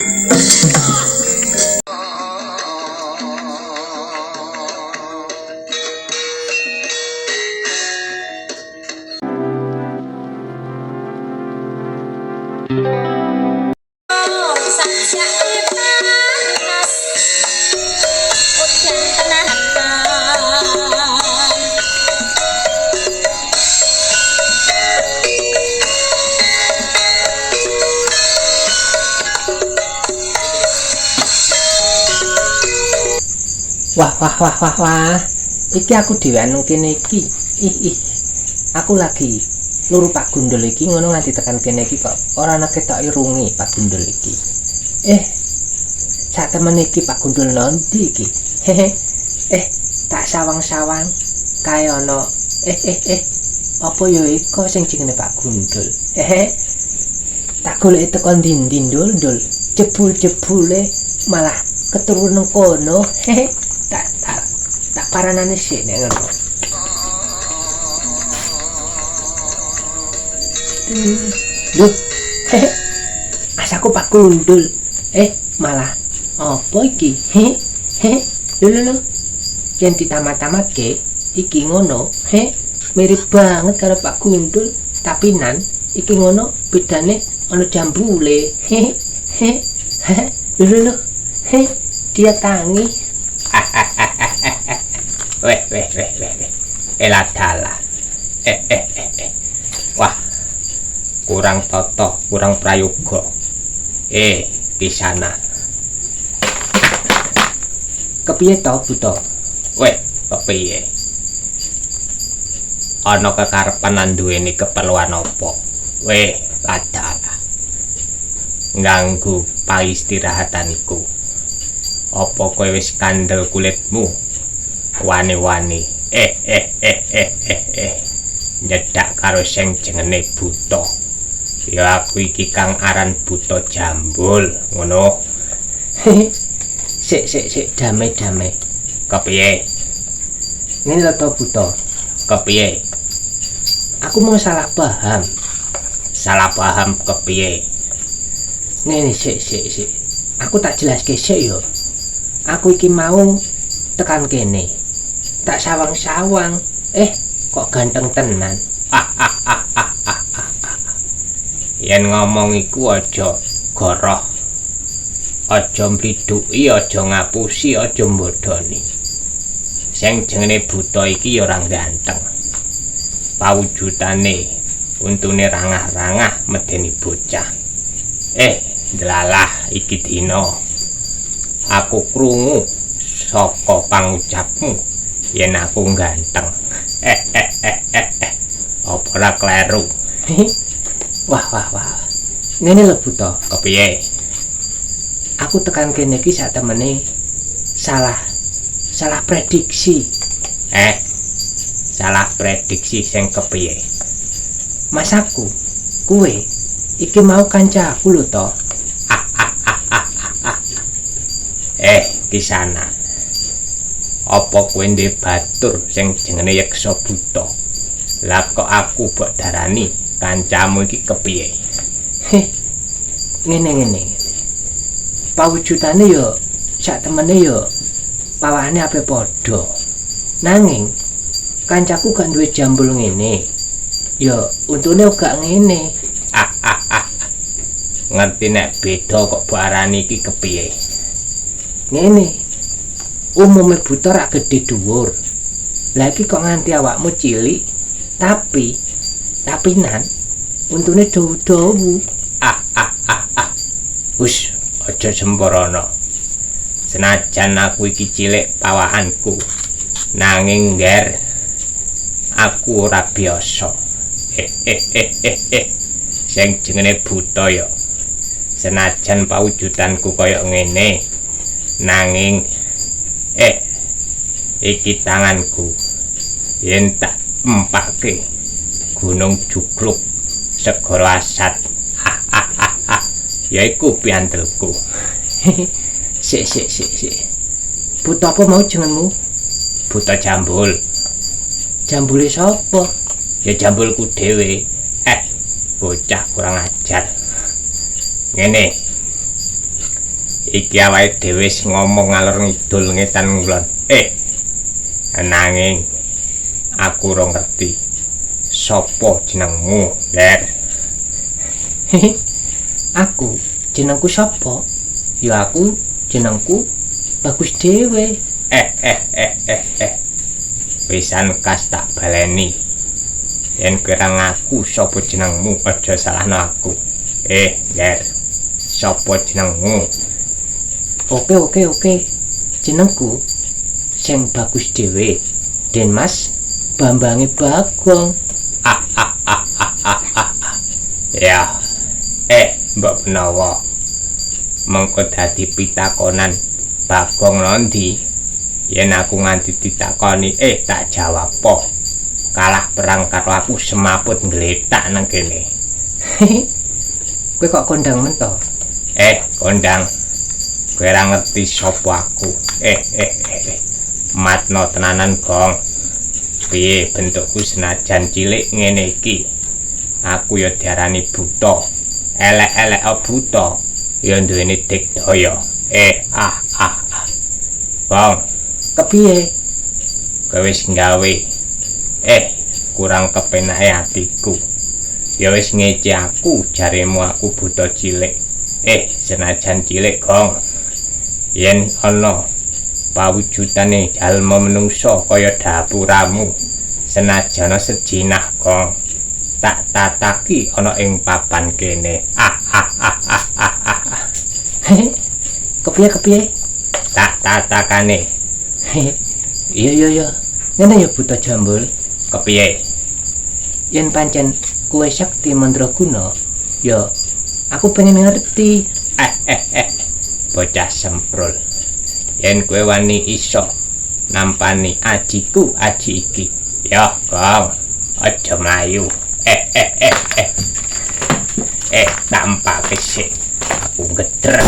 Sajake panas udan tenanan. Wah wah wah wah wah. Iki aku dhewean nang kene iki. Ih ih. Aku lagi luru Pak Gundul iki ngono nganti tekan kene iki kok ora ana ketok irunge Pak Gundul iki. Eh, sak temen iki Pak Gundul nondi iki? Hehe. Eh, tak sawang-sawang kae ana. Eh eh eh. Apa ya iko sing jenenge Pak Gundul? Hehe. Tak goleki teko ndi-ndi, ndul-ndul. Jebul-jebule malah keturun nang kono. Hehe. Tak tak tak paranane sik nek ngono. Duh. Hehe. Asaku Pak Gundul. Eh, malah apa iki? Hehe. Hehe. Lho lho lho. Yen ditamat-tamatke iki ngono, he, mirip banget karo Pak Gundul, tapi nan iki ngono bedane ana jambule. Hehe. Hehe. Hehe. Lho lho lho. He, dia tangi. Weh weh weh weh weh. Elah dalah. Eh eh eh eh. Wah. Kurang toto, kurang prayoga. Eh, Kisana. Kepiye to, Buta? Weh, kepiye? Ana kekarepan lan duweni keperluan apa? Weh, ladalah. Ngganggu paistirahatanku. Apa kowe wis kandel kulitmu? Wani-wani. Eh eh eh eh eh eh. Nyedak karo sing jengene buta. Ya aku iki kang aran Buta Jambul, ngono. Sik sik sik, damai-damai. Kepiye? Ngene lho to, Buta. Kepiye? Aku mau salah paham. Salah paham kepiye? Ngene sik sik sik. Aku tak jelaske sik yo. Aku iki mau tekan kene. Tak sawang-sawang. Eh, kok ganteng tenan. Yen ngomong iku aja goroh. Aja mblidhuki, aja ngapusi, aja mbodhoni. Sing jenenge buta iki ya ora ganteng. Pawujudane untune rangah-rangah medeni bocah. Eh, delalah iki dina. Aku krungu saka pangucapmu yen aku ganteng. Eh eh eh eh eh. Apa ora kleru? Wah wah wah. Ngene lho, Buta. Kepiye? Aku tekan kene iki sak temene salah salah prediksi. Eh, salah prediksi sing kepiye? Masaku, kuwe iki mau kancaku lho to. Eh, Kisana. Apa kowe ndek batur sing jenenge Yeksa Buta? Lah kok aku mbok darani kancamu iki kepiye? Heh. Ngene ngene. Pawujudane yo sak temene yo pawane ape padha. Nanging kancaku gak duwe jambul ngene. Ya untune gak ngene. Ah ah ah. Ngerti nek beda kok mbok arani iki kepiye? Ngene. Umume buta rak gedhe dhuwur. Lah iki kok nganti awakmu cilik, tapi nan untune dawu-dawu. Ah ah ah ah. Wis aja sembrono. Senajan aku iki cilik pawaanku, nanging ngger aku ora biasa. Eh eh eh eh eh. Sing jenenge buta ya. Senajan pawujudanku kaya ngene, nanging eh iki tanganku yen tak empake Gunung Jugluk segara asat. Ah ah ah ah. Yaiku piandelku. Sik sik sik sik. Buta apa mau jenengmu? Buta Jambul. Jambule sapa? Ya jambulku dhewe. Eh, bocah kurang ajar. Ngene. Iki awake dhewe wis ngomong ngalor ngidul ngetan ngulon. Nanging aku ora ngerti sapa jenengmu, Ler. Aku jenengku sapa? Ya aku jenengku Bagus dhewe. Eh. Pisan kas tak baleni. Yen kowe ora ngaku sapa jenengmu, aja salahno aku. Ler. Sapa jenengmu? Oke. Jenengku sing Bagus dhewe. Den Mas Bambange Bagong. Ah ah ah ah ah ah. Ya. Mbok menawa mengko dadi pitakonan Bagong nondi? Yen aku nganti ditakoni, tak jawab po. Kalah perang karo aku semaput ngletak nang kene. Kowe kok kondang men to? Kondang. Kowe ora ngerti sapa aku. Eh. Matno tenanan, Gong. Piye bentukku senajan cilik ngene iki? Aku ya diarani buta. Elek-elek buta ya duweni digdaya. Ah ah ah. Gong, kepiye? Kowe wis nggawe. Kurang kepenake atiku. Ya wis ngece aku, jaremu aku buta cilik. Senajan cilik, Gong. Yen ana pawujudane jalma menungsa kaya dapuramu, senajan sejinah, Gong, tak tataki ana ing papan kene. Ah ah ah ah ah ah. Kepiye? Tak tatakane. Iya. Ngene ya buta jambul. Kepiye? Yen pancen kowe sakti mandraguna, ya aku pengen ngerti. Bocah semprul. Yen kowe wani iso nampani ajiku aji iki. Ya, Gong. Aja mlayu. Eh. Tak empake sik. Aku ngeder.